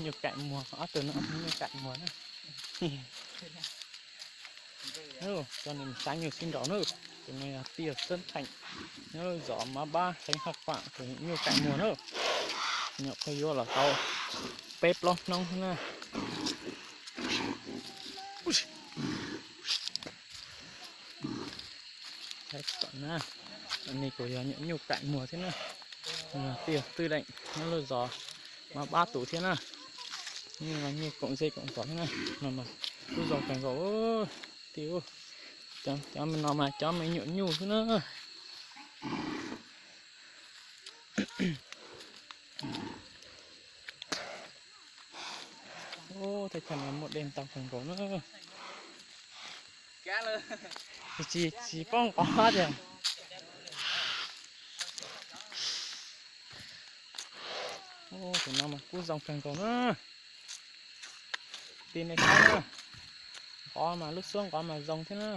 Nyuj kaim muag, ob tug no nyuj kaim muag na. Cov no xav nyuj sib nraus na. Tus no yog tij Xeeb Theem, nyob lub zos Mab Pab, xeev Haj Pam, tus nyuj kaim muag na. Nyuam qhuav yuav los tau peb plaub hnub na. Saib txom na, ni kuj yog nyuam nyuj kaim muag thiab na. Tij Twj Deem nyob lub zos Mab Pab tus thiab na. Nyuj no nyuj koom zej koom zos thiab na. No mas kuj zoo kawg nkaus. Tij, cov no mas cov me nyuam nyuj xwb na. Ub, teb chaws no muaj dej ntau kawg nkaus na. Tsis, tsis paub nqov tiag. Tus no mas kuj zoo kawg nkaus na. Tij, nej saib na, nqov mas lub suab nqov mas zoo thiab na.